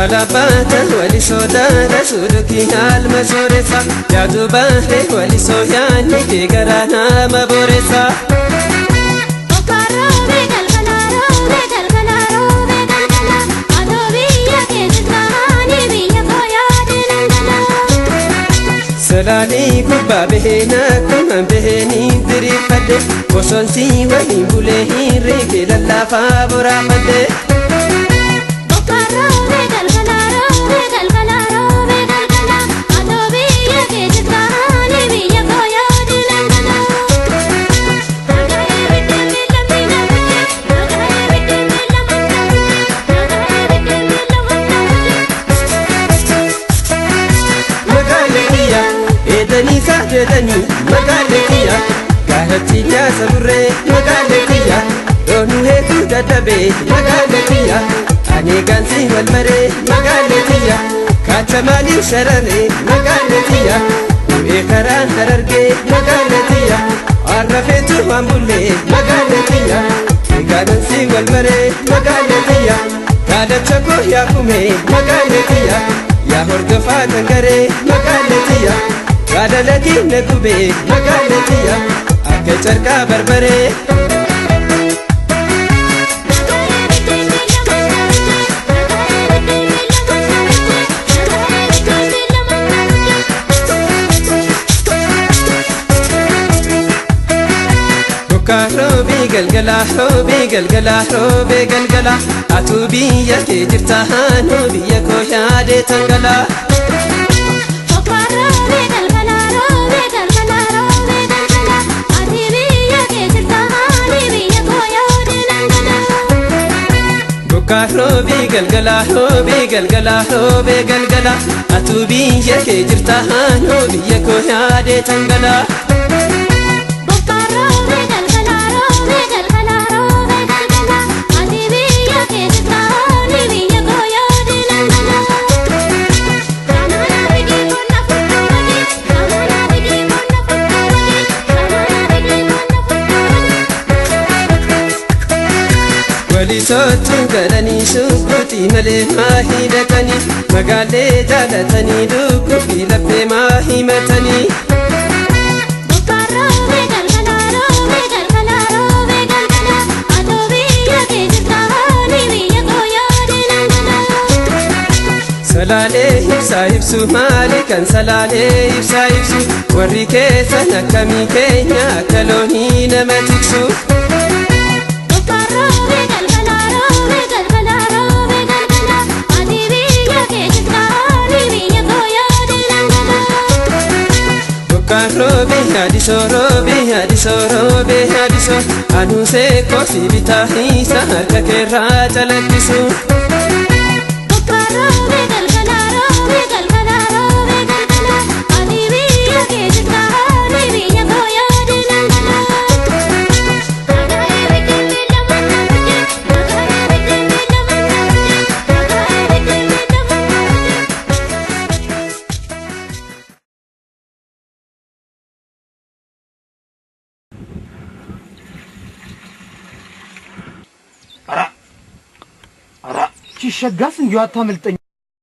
Kalabaata walisoo rasuuluki alma sooressa yaadu bahe walisoo yaanni kee garaa nama booressa. Salaalii gubbaa bahee akkuma bahee diriirfadhe bosonsi waliin bulee hirree lallaafaa boraafadhe. Jedhanii magaalee kiyya gaaratti nyaata burree magaalee kiyya doonuu hedduu dadhabee magaalee kiyya ani gaansi wal maree magaalee kiyya kaacha maaliif shararee magaalee kiyya bu'ee karaa harargee magaalee kiyya arrafeetu waan bullee magaalee kiyya gaansi wal maree magaalee kiyya kaadacha koo yaakumee magaalee kiyya yaa hordofaa tangaree magaalee kiyya. Gaadalati na gubee magaalee kiyya akka carqaa barbaree. Bokkaa roobee galgalaa roobee galgalaa roobee galgalaa atuu biyya kee jirta haanuu biyya koo yaadee tangalaa. Bokkaa roobee galgalaa roobee galgalaa roobee galgalaa atuu biyya kee jirta haanuu biyya koo yaadee tangalaa. Walisootu galanii shukutii malee maa hidhatanii magaalee jaalatanii dugguufi laphee maa himatanii. Salaalee ibsaa ibsu maali kan salaalee ibsaa ibsu warri keessan akkamii keenya akka loonii nama tiksu. Roobee yaadisoo roobee yaadisoo roobee yaadisoo aduusee koosii bitaa hiisa harka keerraa calaqqisu. ሲሸጋስ እንዲሁ አታመልጠኝ።